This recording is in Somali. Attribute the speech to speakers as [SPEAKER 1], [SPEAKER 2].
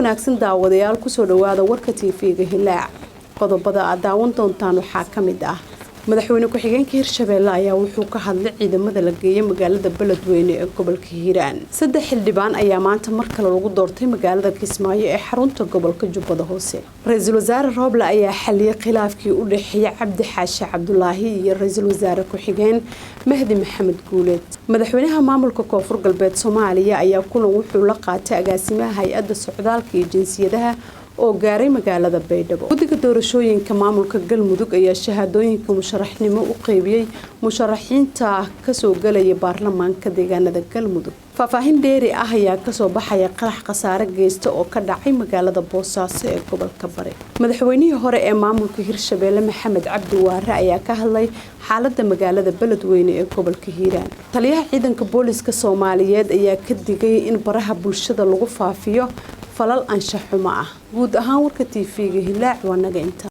[SPEAKER 1] Wanaagsan daawadayaal, kusoo dhawaada warka TV-ga Hilaac. Qodobada aad daawan doontaan waxaa ka mid ah: madaxweyne ku-xigeenka Hirshabeelle ayaa wuxuu ka hadlay ciidamada la geeyay magaalada Beledweyne ee gobolka Hiiraan. Saddex xildhibaan ayaa maanta mar kale lagu doortay magaalada Kismaayo ee xarunta gobolka Jubbada Hoose. Ra-iisul wasaare Rooble ayaa xaliyay khilaafkii u dhexeeyay Cabdi Xaashi Cabdulaahi iyo ra-iisul wasaare ku-xigeen Mahdi Maxamed Guuleed. Madaxweynaha maamulka Koonfur Galbeed Soomaaliya ayaa kulan wuxuu la qaatay agaasimaha hay-adda socdaalka iyo jinsiyadaha oo gaaray magaalada Baydhabo. Guddiga doorashooyinka maamulka Galmudug ayaa shahaadooyinka musharaxnimo u qeybiyey musharaxiinta kasoo galaya baarlamaanka deegaanada Galmudug. Faahfaahin dheeri ah ayaa kasoo baxaya qarax khasaare geysta oo ka dhacay magaalada Boosaaso ee gobolka Bari. Madaxweynihii hore ee maamulka Hirshabeelle Maxamed Cabdi Waare ayaa ka hadlay xaalada magaalada Beledweyne ee gobolka Hiiraan. Taliyaha ciidanka booliska Soomaaliyeed ayaa ka digay in baraha bulshada lagu faafiyo falal anshax xumo ah. Guud ahaan warka TV-ga Hilaac waa naga inta.